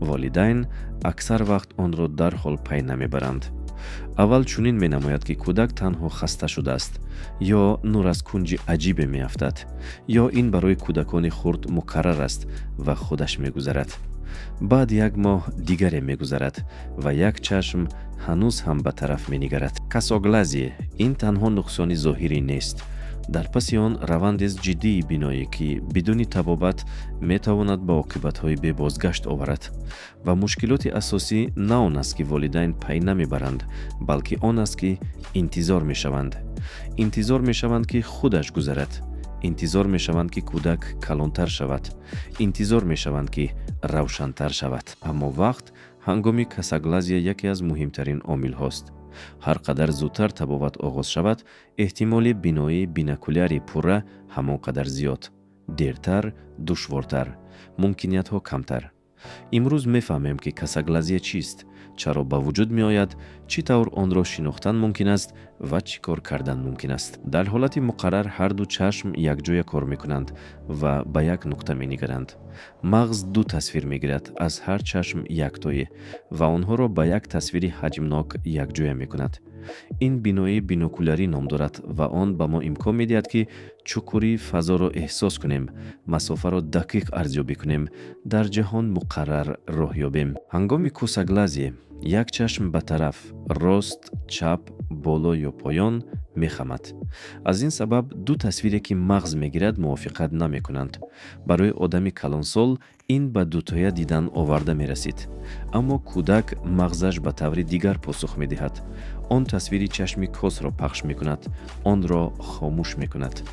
Волидайн аксар вақт онро дарҳол пай намебаранд. Аввал чунин менамояд, ки кӯдак танҳо хаста шудааст, ё нур аз кунҷи аҷибе меафтад, ё ин барои кӯдакони хурд мукаррар аст ва худаш мегузарад. Баъд як моҳ дигаре мегузарад ва як чашм ҳанӯз ҳам ба тараф менигарад. Косоглазие ин танҳо нуқсони зоҳирӣ нест. Дар паси он равандест ҷиддии биноӣ, ки бидуни табобат метавонад ба оқибатҳои бебозгашт оварад. Ва мушкилоти асосӣ на он аст, ки волидайн пай намебаранд, балки он аст, ки интизор мешаванд. Интизор мешаванд, ки худаш гузарад. Интизор мешаванд, ки кӯдак калонтар шавад. Интизор мешаванд, ки равшантар шавад. Аммо вақт ҳангоми косоглазие яке аз муҳимтарин омилҳост. Ҳар қадар зудтар табобат оғоз шавад, эҳтимоли биноии бинокулярии пурра ҳамон қадар зиёд. Дертар душвортар, мумкиниятҳо камтар. Имрӯз мефаҳмем, ки косоглазие чист, чаро ба вуҷуд меояд, чӣ тавр онро шинохтан мумкин аст ва чӣ кор кардан мумкин аст. Дар ҳолати муқаррар ҳарду чашм якҷоя кор мекунанд ва ба як нуқта менигаранд. Мағз ду тасвир мегирад, аз ҳар чашм яктоӣ, ва онҳоро ба як тасвири ҳаҷмнок якҷоя мекунад. Ин биноии бинокулярӣ ном дорад ва он ба мо имкон медиҳад, ки чуқурии фазоро эҳсос кунем, масофаро дақиқ арзёбӣ кунем, дар ҷаҳон муқаррар роҳ ёбем. Ҳангоми косоглазие як чашм ба тараф рост, чап, боло ё поён мехамад. Аз ин сабаб ду тасвире, ки мағз мегирад, мувофиқат намекунанд. Барои одами калонсол ин ба дутоя дидан оварда мерасид, аммо кӯдак мағзаш ба таври дигар посух медиҳад. Он тасвири чашми косро пахш мекунад, онро хомӯш мекунад.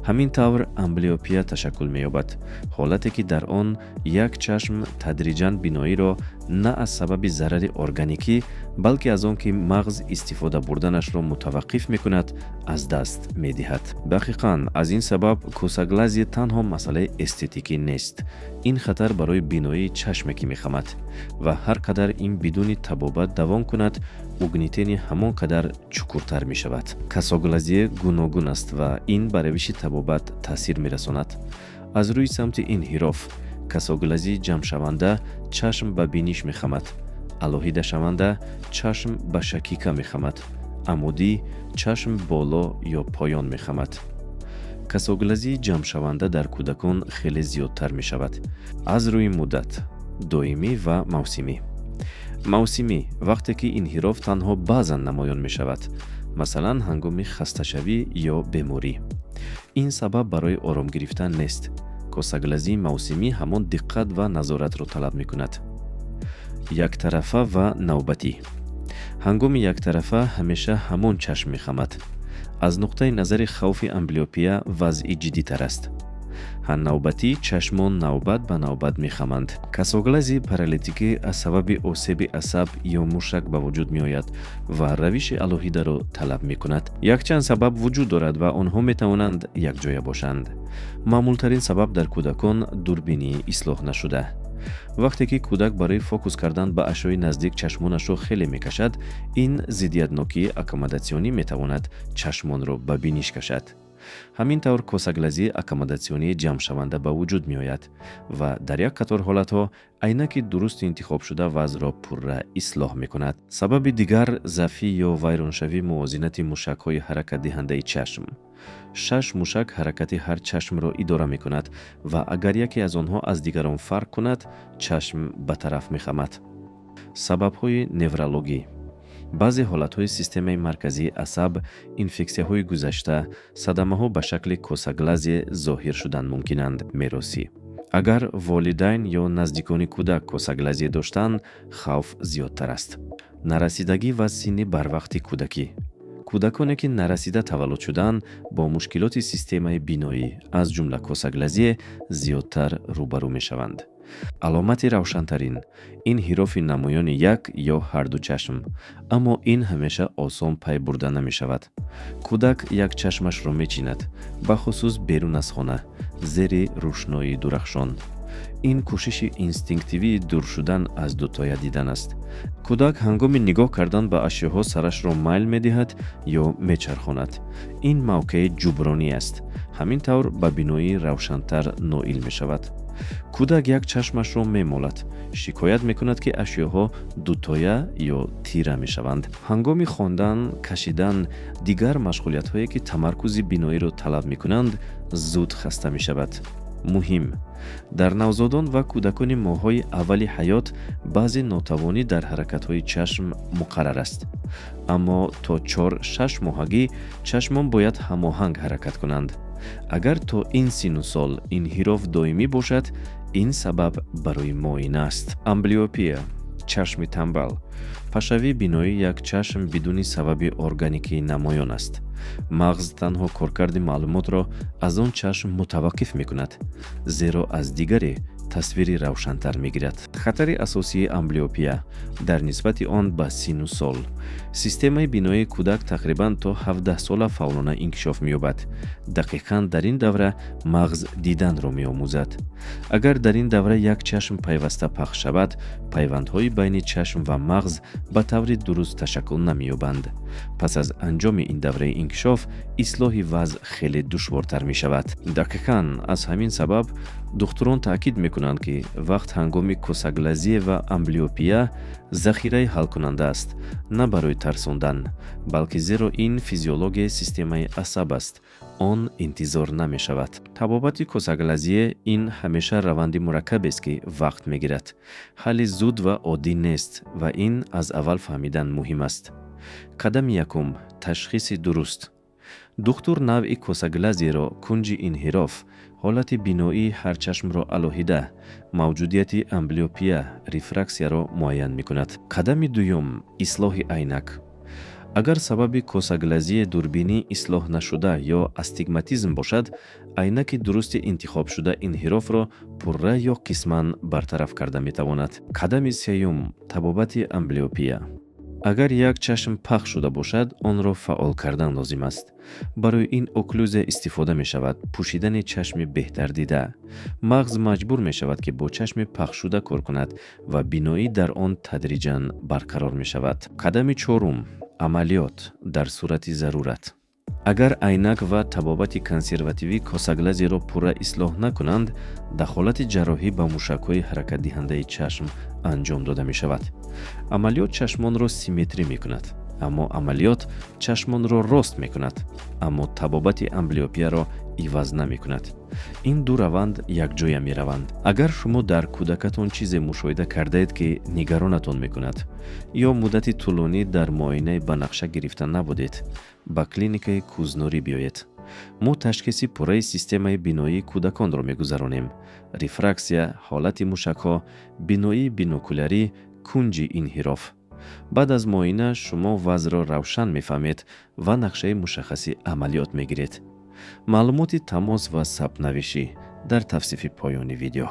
Ҳамин тавр амблиопия ташаккул меёбад, ҳолате ки дар он як чашм тадриҷан биноиро на аз сабаби зарари органикӣ, балки аз он ки мағз истифода бурданашро мутаваққиф мекунад, аз даст медиҳад. Дақиқан аз ин сабаб косоглазие танҳо масъалаи эстетикӣ нест. Ин хатар барои биноии чашме, ки мехамад, ва ҳар қадар ин бидуни табобат давом кунад, угнетение ҳамон қадар чуқуртар мешавад. Косоглазие гуногун аст ва ин ба равиши табобат таъсир мерасонад. Аз рӯи самти инҳироф, косоглазии ҷамъшаванда чашм ба биниш мехамад, алоҳидашаванда чашм ба шакика мехамад, амудӣ чашм боло ё поён мехамад. Косоглазии ҷамъшаванда дар кӯдакон хеле зиёдтар мешавад. Аз рӯи муддат, доимӣ ва мавсимӣ. Мавсимӣ вақте ки инҳироф танҳо баъзан намоён мешавад, масалан, ҳангоми хасташавӣ ё беморӣ. Ин сабаб барои ором гирифтан нест. Косоглазии мавсимӣ ҳамон диққат ва назоратро талаб мекунад. Яктарафа ва навбатӣ. Ҳангоми яктарафа ҳамеша ҳамон чашм мехамад. Аз нуқтаи назари хавфи амблиопия вазъи ҷиддитар аст. Навбатӣ чашмон навбат ба навбат мехаманд. Косоглазии паралитикӣ аз сабаби осеби асаб ё мушак ба вуҷуд меояд ва равиши алоҳидаро талаб мекунад. Якчанд сабаб вуҷуд дорад ва онҳо метавонанд якҷоя бошанд. Маъмултарин сабаб дар кӯдакон дурбинии ислоҳ нашуда. Вақте ки кӯдак барои фокус кардан ба ашёи наздик чашмонашро хеле мекашад, ин зиддиятнокии аккомодатсионӣ метавонад чашмонро ба биниш кашад. Ҳамин тавр косоглазии аккомодатсионии ҷамъшаванда ба вуҷуд меояд ва дар як қатор ҳолатҳо айнаки дуруст интихобшуда вазъро пурра ислоҳ мекунад. Сабаби дигар заъфӣ ё вайроншавии мувозинати мушакҳои ҳаракатдиҳандаи чашм. Шаш мушак ҳаракати ҳар чашмро идора мекунад ва агар яке аз онҳо аз дигарон фарқ кунад, чашм ба тараф мехамад. Сабабҳои неврологӣ: баъзе ҳолатҳои системаи марказии асаб, инфексияҳои гузашта, садамаҳо ба шакли косоглазие зоҳир шудан мумкинанд. Меросӣ: агар волидайн ё наздикони кӯдак косоглазие доштанд, хавф зиёдтар аст. Нарасидагӣ ва синни барвақти кӯдакӣ: кӯдаконе, ки нарасида таваллуд шудаанд, бо мушкилоти системаи биноӣ, аз ҷумла косоглазие, зиёдтар рӯбарӯ мешаванд. Аломати равшантарин инҳирофи намоёни як ё ҳарду чашм, аммо ин ҳамеша осон пай бурда намешавад. Кӯдак як чашмашро мечинад, бахусус берун аз хона, зери рӯшноии дурахшон. Ин кӯшиши инстинктивии дур шудан аз дутоя дидан аст. Кӯдак ҳангоми нигоҳ кардан ба ашёҳо сарашро майл медиҳад ё мечархонад. Ин мавқеи ҷубронӣ аст. Ҳамин тавр ба биноии равшантар ноил мешавад. Кӯдак як чашмашро мемолад, шикоят мекунад, ки ашёҳо дутоя ё тира мешаванд. Ҳангоми хондан, кашидан, дигар машғулиятҳое, ки тамаркузи биноиро талаб мекунанд, зуд хаста мешавад. Муҳим: дар навзодон ва кӯдакони моҳҳои аввали ҳаёт баъзе нотавонӣ дар ҳаракатҳои чашм муқаррар аст, аммо то 4-6 моҳагӣ чашмон бояд ҳамоҳанг ҳаракат кунанд. Агар то ин синну сол инҳироф доимӣ бошад, ин сабаб барои муоина аст. Амблиопия, чашми тамбал, пашавии биноии як чашм бидуни сабаби органикии намоён аст. Мағз танҳо коркарди маълумотро аз он чашм мутаваққиф мекунад, зеро аз дигаре тасвири равшантар мегирад. Хатари асосии амблиопия дар нисбати он ба синну сол: системаи биноии кӯдак тақрибан то 17 сола фаъолона инкишоф меёбад. Дақиқан дар ин давра мағз диданро меомӯзад. Агар дар ин давра як чашм пайваста пахш шавад, пайвандҳои байни чашм ва мағз ба таври дуруст ташаккул намеёбанд. Пас аз анҷоми ин давраи инкишоф ислоҳи вазъ хеле душвортар мешавад. Дақиқан аз ҳамин сабаб духтурон таъкид мекунанд, ки вақт ҳангоми косоглазие ва амблиопия захираи ҳалкунанда аст, на барои тарсондан, балки зеро ин физиологияи системаи асаб аст, он интизор намешавад. Табобати косоглазие ин ҳамеша раванди мураккабест, ки вақт мегирад. Ҳалли зуд ва оддӣ нест ва ин аз аввал фаҳмидан муҳим аст. Қадами якум: ташхиси дуруст. Духтур навъи косоглазиеро, кунҷи инҳироф, ҳолати биноии ҳар чашмро алоҳида, мавҷудияти амблиопия, рефраксияро муайян мекунад. Қадами дуюм: ислоҳи айнак. Агар сабаби косоглазие дурбинӣ ислоҳ нашуда ё астигматизм бошад, айнаки дурусти интихобшуда инҳирофро пурра ё қисман бартараф карда метавонад. Қадами сеюм: табобати амблиопия. Агар як чашм пахш шуда бошад, онро фаъол кардан лозим аст. Барои ин окклюзия истифода мешавад, пӯшидани чашми беҳтар дида. Мағз маҷбур мешавад, ки бо чашми пахшшуда кор кунад ва биноӣ дар он тадриҷан барқарор мешавад. Қадами чорум: амалиёт дар сурати зарурат. Агар айнак ва табобати консервативӣ косоглазиеро пурра ислоҳ накунанд, дахолати ҷарроҳӣ ба мушакҳои ҳаракатдиҳандаи чашм анҷом дода мешавад. Амалиёт чашмонро симметрӣ мекунад, аммо амалиёт чашмонро рост мекунад, аммо табобати амблиопияро иваз намекунад. Ин ду раванд якҷоя мераванд. Агар шумо дар кӯдакатон чизе мушоҳида кардаед, ки нигаронатон мекунад, ё муддати тӯлонӣ дар муоинаи ба нақша гирифта набудед, ба клиникаи Кӯзнурӣ биёед. Мо ташхиси пурраи системаи биноии кӯдаконро мегузаронем: рефраксия, ҳолати мушакҳо, биноии бинокулярӣ, кунҷи инҳироф. Баъд аз муоина шумо вазъро равшан мефаҳмед ва нақшаи мушаххаси амалиёт мегиред. Маълумоти тамос ва сабтнавишӣ дар тавсифи поёни видео.